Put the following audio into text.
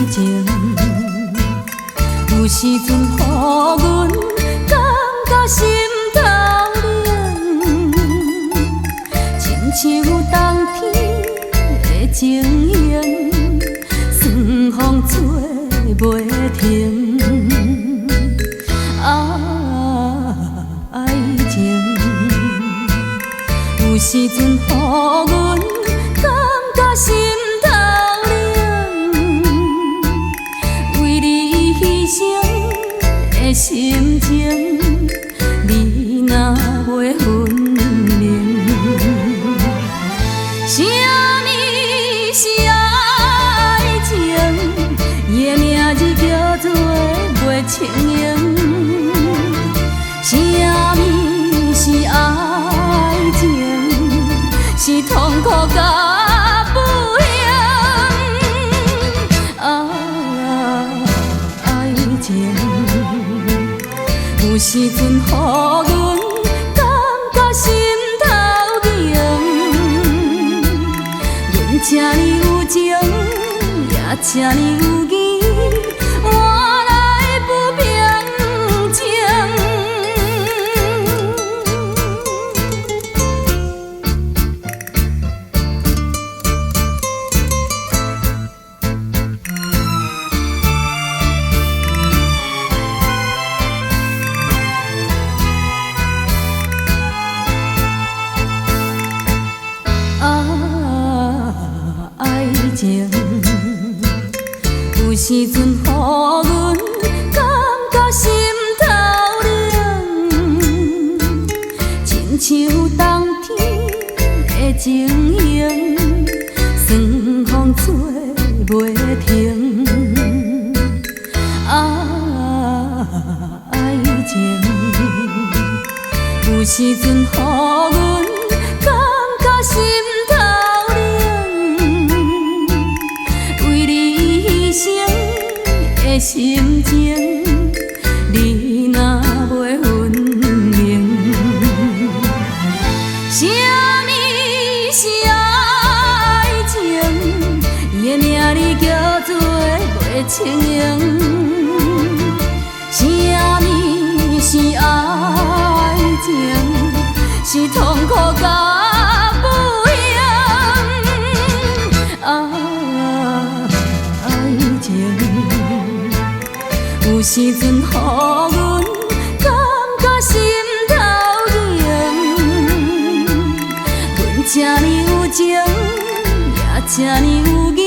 情，有時陣予阮感覺心頭冷，親像冬天的情形，霜風吹袂停。啊，愛情，有時陣予阮感覺心頭冷，為你犧牲的心情，你若袂分明。啥物是愛情？伊的名字叫做袂清明。啥物是愛情？是痛苦佮不幸。啊，愛情，有時陣予阮感覺心頭硬，阮這呢有情，也這呢有義，換來不平靜。啊，愛情，有時陣予阮感覺心頭冷，親像冬天的情形，霜風吹袂停。啊，愛情，有時陣予阮感覺心頭冷，為你犧牲的心情，你若袂分明。啥物是愛情？伊的名字叫做袂清明。啥物是愛情？是痛苦佮不幸。啊，愛情，有時陣予阮感覺心頭硬，阮這呢有情，也這呢有義，